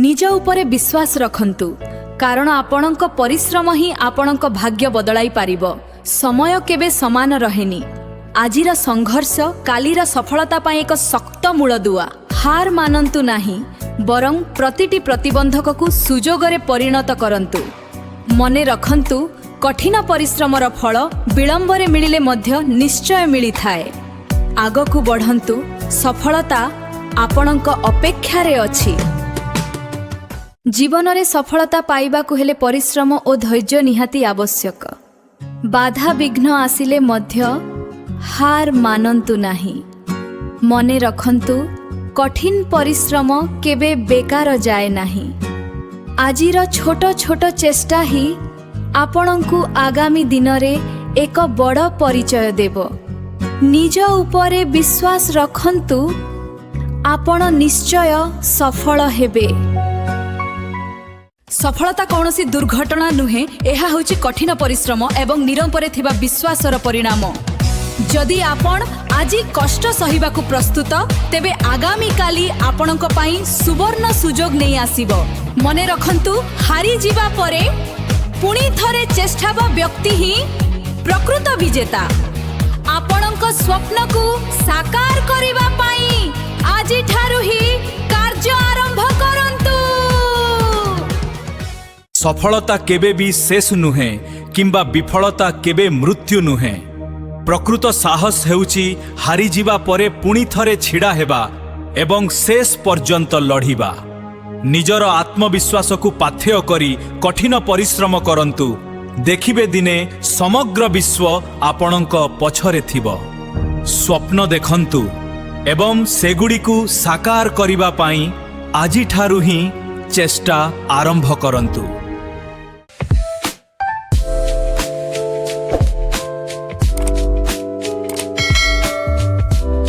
ନିଜ ଉପରେ ବିଶ୍ୱାସ ରଖନ୍ତୁ, କାରଣ ଆପଣଙ୍କ ପରିଶ୍ରମ ହିଁ ଆପଣଙ୍କ ଭାଗ୍ୟ ବଦଳାଇ ପାରିବ। ସମୟ କେବେ ସମାନ ରହେନି। ଆଜିର ସଂଘର୍ଷ କାଲିର ସଫଳତା ପାଇଁ ଏକ ଶକ୍ତ ମୂଳଦୁଆ। ହାର ମାନନ୍ତୁ ନାହିଁ, ବରଂ ପ୍ରତିଟି ପ୍ରତିବନ୍ଧକକୁ ସୁଯୋଗରେ ପରିଣତ କରନ୍ତୁ। ମନେ ରଖନ୍ତୁ, କଠିନ ପରିଶ୍ରମର ଫଳ ବିଳମ୍ବରେ ମିଳିଲେ ମଧ୍ୟ ନିଶ୍ଚୟ ମିଳିଥାଏ। ଆଗକୁ ବଢ଼ନ୍ତୁ, ସଫଳତା ଆପଣଙ୍କ ଅପେକ୍ଷାରେ ଅଛି। ଜୀବନରେ ସଫଳତା ପାଇବାକୁ ହେଲେ ପରିଶ୍ରମ ଓ ଧୈର୍ଯ୍ୟ ନିହାତି ଆବଶ୍ୟକ। ବାଧା ବିଘ୍ନ ଆସିଲେ ମଧ୍ୟ ହାର ମାନନ୍ତୁ ନାହିଁ। ମନେ ରଖନ୍ତୁ, କଠିନ ପରିଶ୍ରମ କେବେ ବେକାର ଯାଏ ନାହିଁ। ଆଜିର ଛୋଟ ଛୋଟ ଚେଷ୍ଟା ହିଁ ଆପଣଙ୍କୁ ଆଗାମୀ ଦିନରେ ଏକ ବଡ଼ ପରିଚୟ ଦେବ। ନିଜ ଉପରେ ବିଶ୍ୱାସ ରଖନ୍ତୁ, ଆପଣ ନିଶ୍ଚୟ ସଫଳ ହେବେ। ସଫଳତା କୌଣସି ଦୁର୍ଘଟଣା ନୁହେଁ, ଏହା ହେଉଛି କଠିନ ପରିଶ୍ରମ ଏବଂ ନିଜ ଉପରେ ଥିବା ବିଶ୍ୱାସର ପରିଣାମ। ଯଦି ଆପଣ ଆଜି କଷ୍ଟ ସହିବାକୁ ପ୍ରସ୍ତୁତ, ତେବେ ଆଗାମୀ କାଲି ଆପଣଙ୍କ ପାଇଁ ସୁବର୍ଣ୍ଣ ସୁଯୋଗ ନେଇ ଆସିବ। ମନେ ରଖନ୍ତୁ, ହାରିଯିବା ପରେ ପୁଣି ଥରେ ଚେଷ୍ଟା ବା ବ୍ୟକ୍ତି ହିଁ ପ୍ରକୃତ ବିଜେତା। ଆପଣଙ୍କ ସ୍ୱପ୍ନକୁ ସାକାର କରିବା ପାଇଁ ଆଜିଠାରୁ ହିଁ କାର୍ଯ୍ୟ ଆରମ୍ଭ କରନ୍ତୁ। ସଫଳତା କେବେ ବି ଶେଷ ନୁହେଁ କିମ୍ବା ବିଫଳତା କେବେ ମୃତ୍ୟୁ ନୁହେଁ। ପ୍ରକୃତ ସାହସ ହେଉଛି ହାରିଯିବା ପରେ ପୁଣି ଥରେ ଛିଡ଼ା ହେବା ଏବଂ ଶେଷ ପର୍ଯ୍ୟନ୍ତ ଲଢ଼ିବା। ନିଜର ଆତ୍ମବିଶ୍ୱାସକୁ ପାଥେୟ କରି କଠିନ ପରିଶ୍ରମ କରନ୍ତୁ, ଦେଖିବେ ଦିନେ ସମଗ୍ର ବିଶ୍ୱ ଆପଣଙ୍କ ପଛରେ ଥିବ। ସ୍ୱପ୍ନ ଦେଖନ୍ତୁ ଏବଂ ସେଗୁଡ଼ିକୁ ସାକାର କରିବା ପାଇଁ ଆଜିଠାରୁ ହିଁ ଚେଷ୍ଟା ଆରମ୍ଭ କରନ୍ତୁ।